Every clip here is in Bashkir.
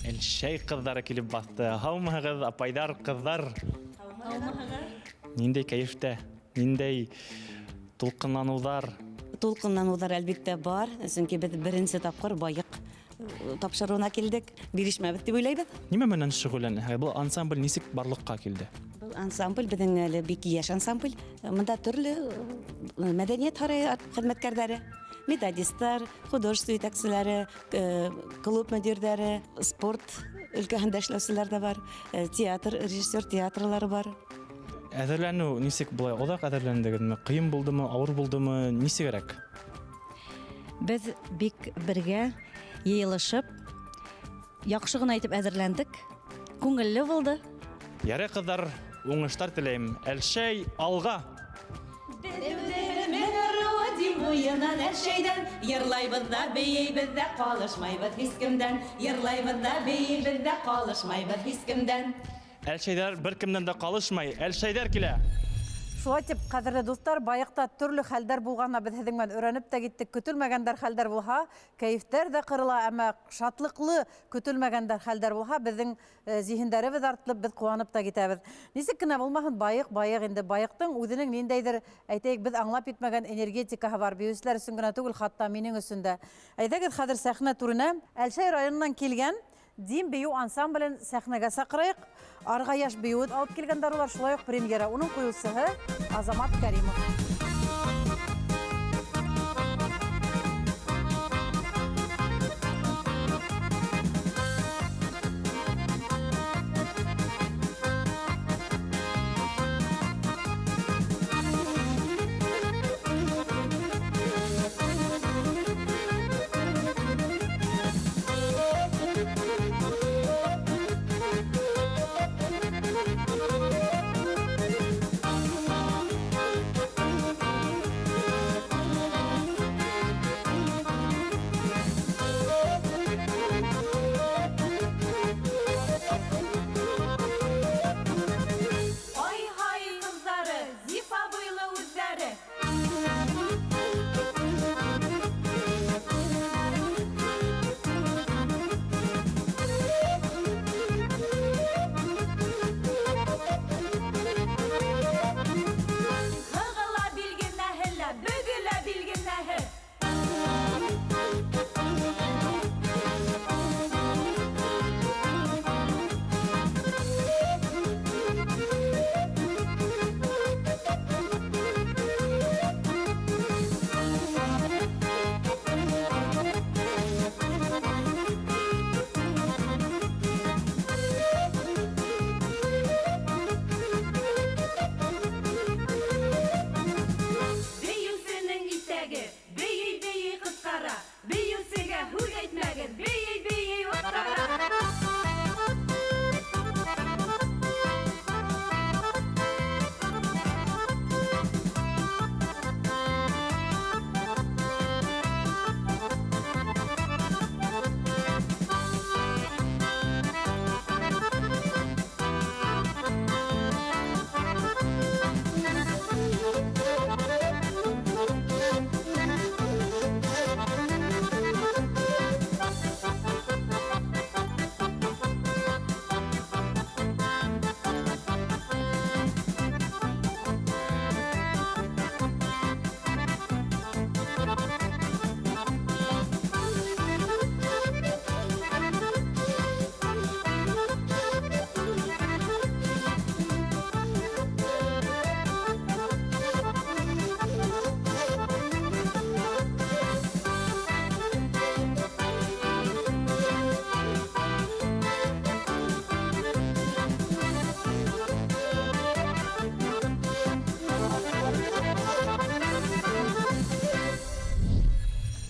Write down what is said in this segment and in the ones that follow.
Әлшәй ҡыҙҙары килеп баҫты. Һаумыһығыҙ, апайҙар, ҡыҙҙар? Һаумыһығыҙ. Ниндәй кәйефтә, ниндәй тулҡынланыуҙар? Тулҡынланыуҙар әлбиттә бар, сөнки беҙ беренсе тапҡыр Байыҡ тапшырыуына килдек. Бирешмәбеҙ тип уйлайбыҙ. Нимә менән шөғөлләнәһегеҙ? Был ансамбль нисек барлыҡҡа килде? Был ансамбль беҙҙең әле бик йәш ансамбль. Бында төрлө мәҙәниәт һарайы хеҙмәткәрҙәре, методисттар, художество етәкселәре, клуб мөдирҙәре, спорт өлкәһендә эшләүселәр ҙә бар, театр, режиссер театрлары бар. Әҙерләнеү нисек былай? Оҙаҡ әҙерләндегеҙме? Ҡыйын булдымы, ауыр булдымы? Нисегерәк? Беҙ бик бергә йыйылышып, яҡшы ғына итеп әҙерләндек. Күңелле булды. Ярай, ҡыҙҙар, уңыштар теләйем. Әлшәй алға! Буйынан Әлшәйҙән йырлайбыҙ ҙа, бейейбеҙ ҙә, ҡалышмайбыҙ һис кемдән. Йырлайбыҙ ҙа, бейейбеҙ ҙә, ҡалышмайбыҙ һис кемдән. Әлшәйҙәр бер кемдән дә ҡалышмай. Әлшәйҙәр килә. Шулай тип, ҡәҙерле дуҫтар, Байыҡта төрлө хәлдәр булғанына беҙ һеҙҙең менән өйрәнеп тә киттек. Көтөлмәгәндәр хәлдәр булһа, кәйефтәр ҙә ҡырыла, әммә шатлыҡлы көтөлмәгәндәр хәлдәр булһа, беҙҙең зиһендәребеҙ артылып, беҙ ҡыуанып та китәбеҙ. Нисек кенә булмаһын, Байыҡ, Байыҡ инде. Байыҡтың үҙенең ниндәйҙер, әйтәйек, беҙ аңлап етмәгән энергетикаһы бар. Бейеүселәр өсөн генә түгел, хатта минең өсөн дә. Әйҙәгеҙ хәҙер сәхнә түренә Әлшәй районынан килгән Дим бейеү ансамблен сәхнәгә саҡырайыҡ. Арғаяш бейеүен алып килгәндәр улар, шулай уҡ премьера. Уның ҡуйыусыһы Азамат Кәримов.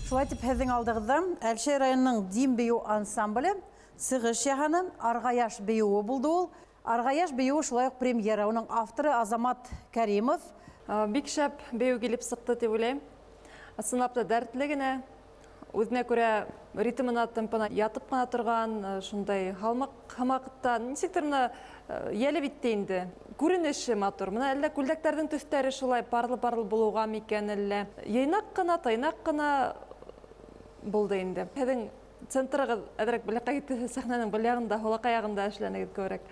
Шулай тип, һеҙҙең алдығыҙҙа Әлшәй районының Дим бейеү ансамбле сығыш яһаны. Арғаяш бейеүе булды ул. Арғаяш бейеүе шулай уҡ премьера. Уның авторы Азамат Кәримов. Бик шәп бейеү килеп сыҡты тип уйлайым. Ысынлап та дәртле генә, үҙенә күрә ритмына, темпына ятып ҡына торған, шундай һалмаҡ һымаҡта нисектер бына йәлеп итте инде. Күренеше матур. Бына әллә күлдәктәрҙең төҫтәре шулай парлы-парлы булыуға микән әллә? Йыйнаҡ ҡына, тыйнаҡ ҡына булды инде. Һеҙҙең Центрығыҙ әҙерәк был яҡҡа китте, сәхнәнең был яғында, һулаҡай яғында эшләнегеҙ күберәк.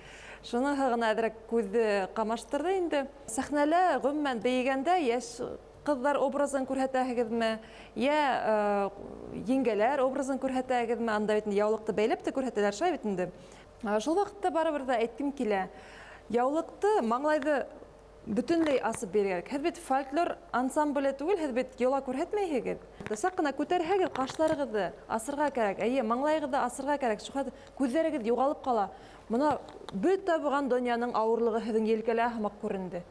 Шуныһы ғына әҙерәк күҙҙе ҡамаштырҙы инде. Сәхнәлә ғөмүмән бейегәндә йәш ҡыҙҙар образын күрһәтәһегеҙме, йә еңгәләр образын күрһәтәһегеҙме? Анда бит инде яулыҡты бәйләп тә күрһәтәләр, шулай бит инде. Шул ваҡытта барыбер ҙә әйткем килә. Яулыҡты, маңлайҙы бөтөнләй асып бирергә. Һеҙ бит фольклор ансамбле түгел, һеҙ бит йола күрһәтмәйһегеҙ. Саҡ ҡына күтәрһәгеҙ, ҡашларығыҙҙы асырға кәрәк. Эйе, маңлайығыҙҙы асырға кәрәк. Шуға күҙҙәрегеҙ юғалып ҡала. Бына бөтә булған донъяның ауырлығы һеҙҙең елкәлә һымаҡ күренде.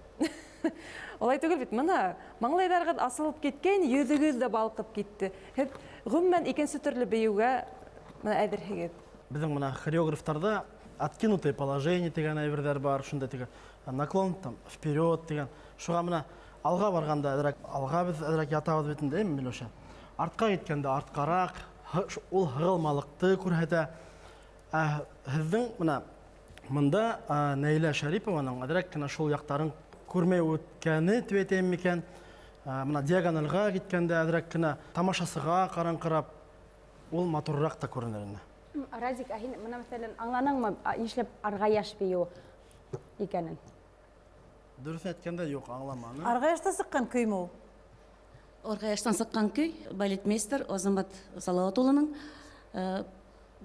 Улай түгел бит, бына маңлайҙарығыҙ асылып киткән, йөҙөгөҙ ҙә балҡып китте. Һеҙ ғөмүмән икенсе төрлө бейеүгә бына әҙерһегеҙ. Беҙҙең бына хореографтарҙа откинутое положение тигән әйберҙәр бар, шундай теге наклон там вперед тигән. Шуға бына алға барғанда әҙерәк алға беҙ әҙерәк ятабыҙ бит инде, әйме, Миләүшә? Артҡа киткәндә артҡараҡ, ул һығылмалыҡты күрһәтә. Ә һеҙҙең бына мында Нәйлә Шәрипованың әҙерәк кенә шул яҡтарын күрмәй үткәне тип әйтәйем микән? Бына диагональға киткәндә әҙерәк кенә тамашасыға ҡараңҡырап, ул матурыраҡ та күренер ине. Радик, ә һин бына мәҫәлән аңланыңмы, нишләп Арғаяш бейеүе икәнен? Дөрөҫ әйткәндә, юҡ, аңламаным. Арғаяштан сыҡҡан көймө ул? Арғаяштан сыҡҡан көй балетмейстер Азамат Салауат улының,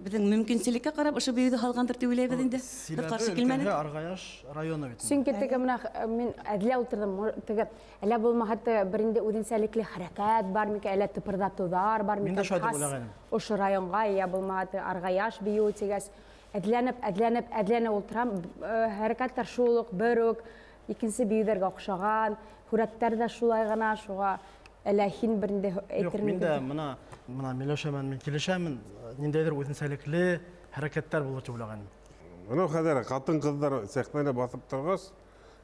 беҙҙең мөмкинселеккә ҡарап ошо бейеүҙе һалғандыр тип уйлайбыҙ инде. Беҙ ҡаршы килмәнек. Силәбе Арғаяш районы бит. Сөнки теге бына мин әҙлә ултырҙым, теге әллә булмаһа теге бер инде үҙенсәлекле хәрәкәт бар микән, әллә тыпырҙатыуҙар бар Мин дә микән, шулай тип хас уйлағайным. ошо районға, йә булмаһа теге Арғаяш бейеүе тигәс, әҙләнеп, әҙләнеп, әҙләнеп ултырам, хәрәкәттәр шул уҡ, бер үк, икенсе бейеүҙәргә оҡшаған, һүрәттәр ҙә шулай ғына, шуға әллә һин бер инде Юҡ, әйтермен мин дә инде. бына Миләүшә менән мин килешәмен, ниндәйҙер үҙенсәлекле хәрәкәттәр булыр тип уйлағайным. Бына хәҙер ҡатын-ҡыҙҙар сәхнәлә баҫып торғас,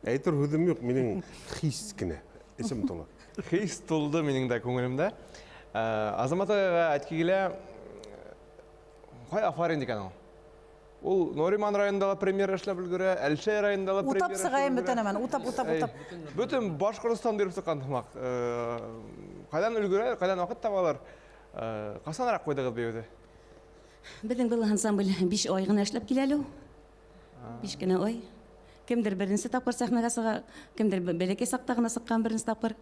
әйтер һүҙем юҡ, минең хис кенә, эсем тулы. Хис тулды минең дә күңелемдә. Азамат ағайға әйтке килә, ҡай афарин икән ул? Ул Нуриман районында ла премьера эшләп өлгөрә, Әлшәй районында ла Утап премьера сығайым эшләп бөтә өлгөрә. нәмәне, утап, утап, утап. Бөтөн Башҡортостан йөрөп сыҡҡан һымаҡ. Ҡайҙан өлгөрә, ҡайҙан ваҡыт табалар? Ҡасаныраҡ ҡуйҙығыҙ бейеүҙе? Беҙҙең был ансамбль 5 ай ғына эшләп килә әле ул. 5 кенә ай. Кемдер беренсе тапҡыр сәхнәгә сыға, кемдер бәләкәй саҡта ғына сыҡҡан беренсе тапҡыр.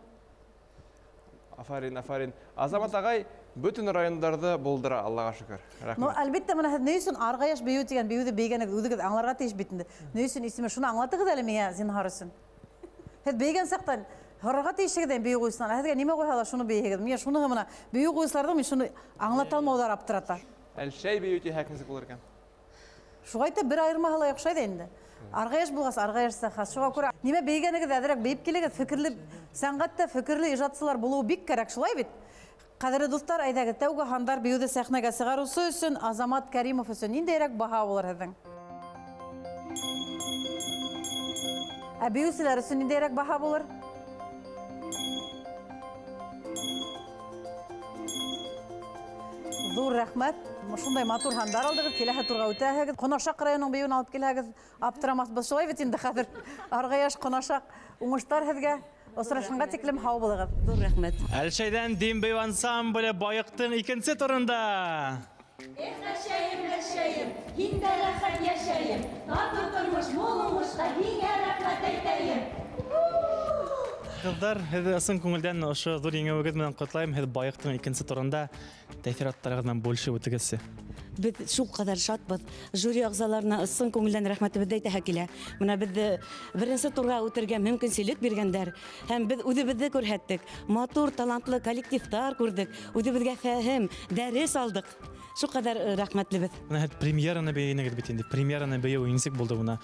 Афарин, афарин. Азамат ағай бөтөн райондарҙы булдыра, Аллаға шөкөр. Рәхмәт. Ну, әлбиттә, бына һеҙ ни өсөн Арғаяш бейеүе тигән бейеүҙе бейегәнегеҙ үҙегеҙ аңларға тейеш бит инде. Ни өсөн исеме, шуны аңлатығыҙ әле миңә, зинһар өсөн. Һеҙ бейегән саҡта һорарға тейешһегеҙ инде бейеү ҡуйыусынан. Ә һеҙгә нимә ҡуйһа ла шуны бейеһегеҙ. Миңә шуны бына бейеү ҡуйыусыларҙың мин шуны аңлата алмауҙар аптырата. Әлшәй бейеү тиһәк нисек булыр икән? Шуға әйтеп бер айырмаһы ла оҡшай ҙа инде. Арғаяш булғас, Арғаяшса хас. Шуға күрә нимә бейегәнегеҙ әҙерәк бейеп килегеҙ, фекерле сәнғәттә фекерле ижадсылар булыуы бик кәрәк, шулай бит? Ҡәҙерле дуҫтар, әйҙәгеҙ, тәүге һандар бейеүҙе сәхнәгә сығарыусы өсөн, Азамат Кәримов өсөн ниндәйерәк баһа булыр һеҙҙең? Ә бейеүселәр өсөн ниндәйерәк баһа булыр? Ҙур рәхмәт. Шундай матур һандар алдығыҙ, киләһе турға үтәһегеҙ. Ҡонашаҡ районының бейеүен алып килһәгеҙ, аптырамаҫбыҙ. Шулай бит инде хәҙер Арғаяш, Ҡонашаҡ. Уңыштар һеҙгә. Осрашҡанға тиклем һау булығыҙ. Ҙур рәхмәт. Әлшәйҙән Дим бейеү ансамбле Байыҡтың икенсе турында. Эх, Әлшәйем, Әлшәйем, һин дә рәхәт йәшәйем. Матур тормош, мул уңышҡа һиңә рәхмәт әйтәйем. Ҡыҙҙар, һеҙҙе ысын күңелдән ошо ҙур еңеүегеҙ менән ҡотлайым. Һеҙ Байыҡтың икенсе турында тәьҫораттарығыҙ менән бүлешеп үтегеҙсе. Беҙ шул ҡәҙәр шатбыҙ. Жюри ағзаларына ысын күңелдән рәхмәтебеҙҙе әйтәһе килә. Бына беҙҙе беренсе турға үтергә мөмкинселек биргәндәр. Һәм беҙ үҙебеҙҙе күрһәттек. Матур, талантлы коллективтар күрҙек. Үҙебеҙгә фәһем, дәрес алдыҡ. Шул ҡәҙәр рәхмәтлебеҙ. Бына һеҙ премьераны бейенегеҙ бит инде. Премьераны бейеү нисек булды бына?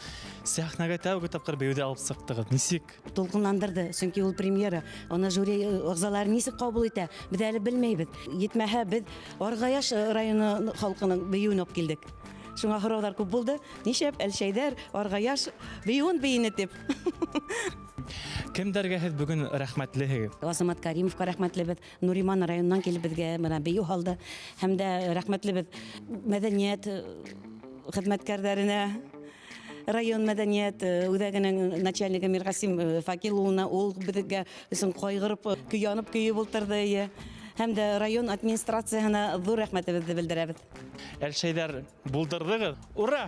Сәхнәгә тәүге тапҡыр бейеүҙе алып сыҡтығыҙ. Нисек? Тулҡынландырҙы, сөнки ул премьера. Уны жюри ағзалары нисек ҡабул итә, беҙ әле белмәйбеҙ. Етмәһә, беҙ Арғаяш районы халҡының бейеүен алып килдек. Шуңа һорауҙар күп булды. Нишләп Әлшәйҙәр Арғаяш бейеүен бейене тип. Кемдәргә һеҙ бөгөн рәхмәтлеһегеҙ? Азамат Каримовҡа рәхмәтлебеҙ. Нуриман районынан килеп беҙгә бына бейеү һалды. Һәм дә рәхмәтлебеҙ мәҙәниәт хеҙмәткәрҙәренә, район мәҙәниәт үҙәгенең начальнигы Мирғасим Факил улына, ул беҙгә өсөн ҡайғырып, көйәнеп, көйөп ултырҙы. Һәм дә район администрацияһына ҙур рәхмәтебеҙҙе белдерәбеҙ. Әлшәйҙәр, булдырҙығыҙ. Ура!